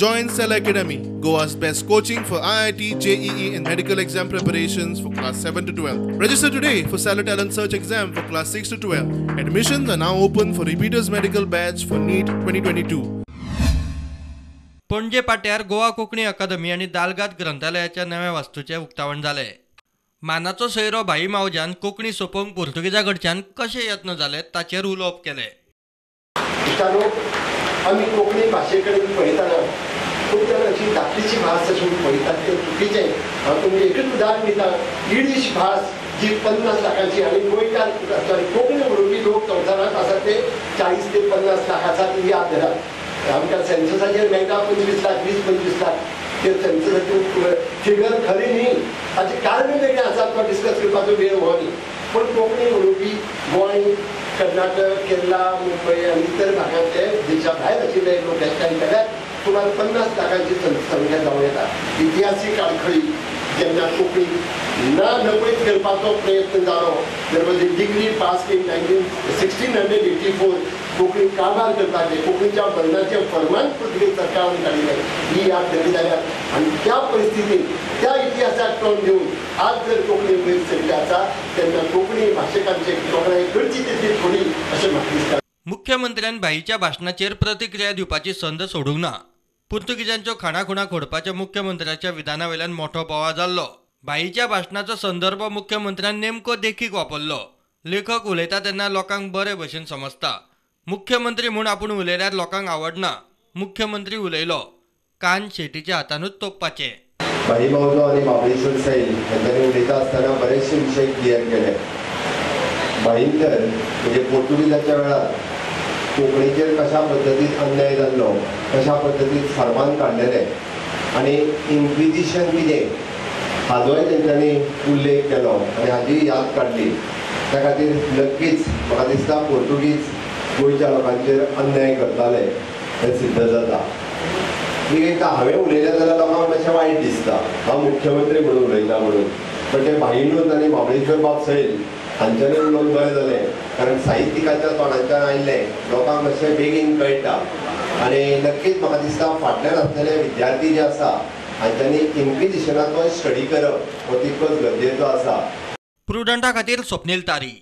Join Cell Academy, Goa's best coaching for IIT, JEE and medical exam preparations for class 7 to 12. Register today for Cellar Talent Search exam for class 6 to 12. Admissions are now open for repeaters medical batch for NEET 2022. Panaji पाट्यार Goa Konkani अकादमी आनी दालगाद ग्रंथालयाच्या नव्या वास्तूचें उक्तावण जालें. मानाचो सोयरो भाई मावज्यान कोंकणी सोंपोवंक पुर्तुगेजा कडच्यान कशे यत्न जाले ताचेर उलोवप केलें. आमी कोंकणी भाशे कडेन पळयतना खूब जाण अशी धाकटीची भास अशी पळयतात, तें चुकीचें. हांव तुमकां एकूच उदाहरण दिता, इंग्लीश भास जी 50 लाखांची आनी गोंयकार सॉरी कोंकणी उलोवपी लोक संवसारांत आसात ते 40 ते 50 लाख आसात, ही याद धरात. आमकां सेन्ससाचेर मेळटा 25 लाख, 20-25 लाख, ते सेन्ससाची फिगर खरी न्ही, ताचें कारण वेगळें आसा, तो डिस्कस करपाचो वेळ हो न्ही. पूण कोंकणी उलोवपी गोंय, कर्नाटक, केरला, मुंबय आनी इतर भागांतले देशा भायर आशिल्ले लोक एकठांय केल्यार सुमार 50 लाखांची संख्या जावं येता. इतिहासीक आडखळी जेन्ना कोंकणी ना नपयत करपाचो प्रयत्न जालो, there was a decree pass in 1684 Konkani काबार करपाचें, कोंकणीच्या बंदाचें फर्मान पुर्तुगेज सरकारान काडिल्लें, ही याद धरली जाल्यार आनी त्या परिस्थितीन त्या इतिहासाक तोंड दिवन आज जर कोंकणी वयर सरली आसा तेन्ना कोंकणी भाशकांचे तोखणाय करची तितली थोडी अशें म्हाका दिसता. मुख्यमंत्र्यान भाईच्या भाशणाचेर प्रतिक्रिया दिवपाची संद सोडूंक ना. पुर्तुगेजांच्यो खाणाखुणा खोडपाच्या मुख्यमंत्र्याच्या विधाना वयल्यान मोठो बोवाळ जाल्लो. भाईच्या भाशणाचो संदर्भ मुख्यमंत्र्यान नेमको देखीक वापरलो. लेखक उलयता तेन्ना लोकांक बरे भशेन समजता. मुख्यमंत्री म्हूण आपूण उलयल्यार लोकांक आवडना. मुख्यमंत्री उलयलो, कान शेटीच्या हातानूच तोपपाचे. भाई मावजो आनी महाबळेश्वर सैल हेंच्यांनी उलयता आसतना बरेचशे विशय क्लियर केले. भाईन तर म्हणजे पोर्तुगीजाच्या वेळार कोंकणीचेर कशा पद्दतीन अन्याय जाल्लो, कशा पद्दतीन फर्मान काडलेलें आनी इन्क्विजिशन कितें हाजोय तेंच्यांनी उल्लेख केलो आनी हाजी याद काडली. त्या खातीर नक्कीच म्हाका दिसता पोर्तुगीज गोंयच्या लोकांचेर अन्याय करताले हें सिद्ध जाता. एकदां हांवें उलयलें जाल्यार लोकांक मातशें वायट दिसता, हांव मुख्यमंत्री म्हणून उलयता म्हणून, पण ते भाईनूच आनी महाबळेश्वर बाब सैल हांच्यांनी उलोवन बरें जालें, कारण साहित्यिकाच्या तोंडांच्यान आयिल्लें लोकांक मातशें बेगीन कळटा. आनी नक्कीच म्हाका दिसता फाटल्यान आसलेले विद्यार्थी जे आसा हांच्यांनी इन्क्विजिशनाचो स्टडी करप हो तितकोच गरजेचो आसा. प्रुडंटा खातीर स्वप्नील तारी.